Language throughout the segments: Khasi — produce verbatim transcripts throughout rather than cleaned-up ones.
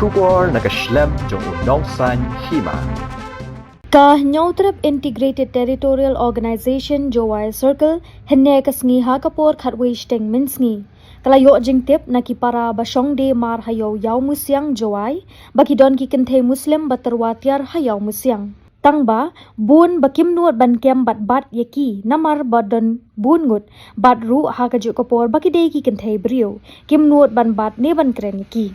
Khubor na ka shlem jong u nongsan hima. Ka Hynñiewtrep Integrated Territorial Organization Jowai Circle, hynne ka sngi ha ka por khatwei shiteng mynsngi, ka la ïoh jingtip na ki para ba shong die mar ha Ïew Ïawmusiang Jowai, ba ki don ki kynthei Muslim ba tyrwa tiar ha Ïawmusiang. Tang ba bun ba kim nud ban kem bad bat ïa ki, namar ba don bun ngut, bad ruh ha kajuh ka por ba ki dei ki kynthei briew, kim nud ban bat ne ban kren ïa ki.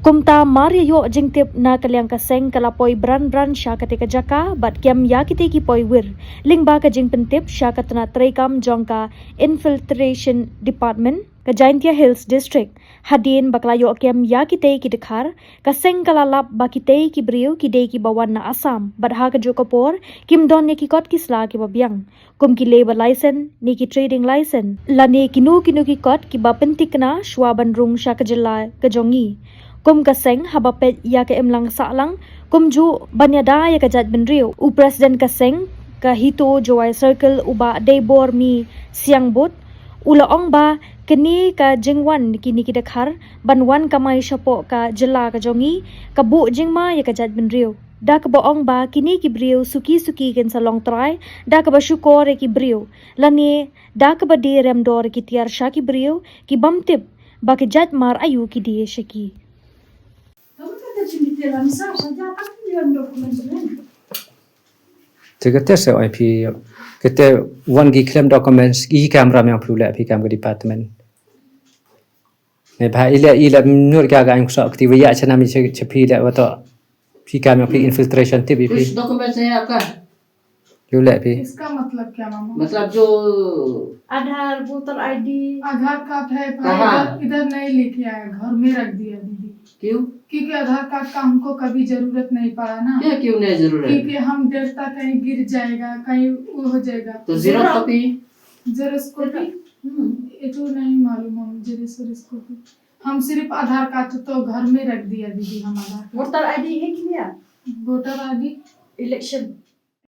Kumta mar ïa ïoh jingtip na ka liang ka seng ka la poi bran bran sha katei ka jaka bad kem ïa kitei ki poiwir, lyngba ka jingpyntip sha ka tnat treikam jong ka Infiltration Department, ka Jaintia Hills District. Hadien ba ka la ïoh kem ïa kitei ki dkhar, ka seng ka la lap ba kitei ki briew ki dei kiba wan na Assam, bad ha kajuh ka por kim don ïa ki kot ki sla kiba biang, kum ki labour license ne ki trading license, lane kino kino ki kot kiba pynthikna shuwa ban rung sha ka jylla ka jong ngi. Kum ka seng, haba peit ïa ka imlang sahlang, kumjuh ban ïada ïa ka jaitbynriew, u President ka seng ka HITO Jowai Circle, u Bah Deibormi Siangbut, u la ong ba kane ka jingwan kine ki dkhar ban wan kamai shapoh ka jylla ka jong ngi, ka buh jingma ïa ka jaitbynriew, da kaba ong ba kine ki briew suki suki kin sa long trai, da kaba shukor ïa ki briew, lane da kaba die rem dor ki tiar sha ki briew ki bym tip ba ki jait mar aïu ki die sha ki. Te kata se oi phi, kata wan ki khlem documents, ki kam ram ïa phi leh phi kam ka department. Ne ba i leh, i leh mynta ka ga ang sa kti wa ïa cha nam cha phi leh wa to phi kam ïa phi infiltration tip ïa phi. कुछ डॉक्यूमेंट्स है आपका? Ïa leh phi. इसका मतलब क्या मामा? मतलब जो आधार, voter ID. आधार कार्ड है भाई, कहाँ? इधर, इधर नहीं लेके आया, घर में रख दिया दीदी। क्यों? क्योंकि आधार कार्ड का हमको कभी जरूरत नहीं पड़ा ना। क्या क्यों नहीं जरूरत? क्योंकि हम डरता कहीं गिर जाएगा, कहीं वो हो जाएगा। तो जेरोक्स कॉपी? Xerox copy? हम्म। ये तो नहीं मालूम हम, जेरोक्स, जेरोक्स कॉपी। हम सिर्फ आधार कार्ड तो घर में रख दिया दीदी, हम आधार कार्ड। वोटर आईडी है कि नहीं? Voter ID? इलेक्शन?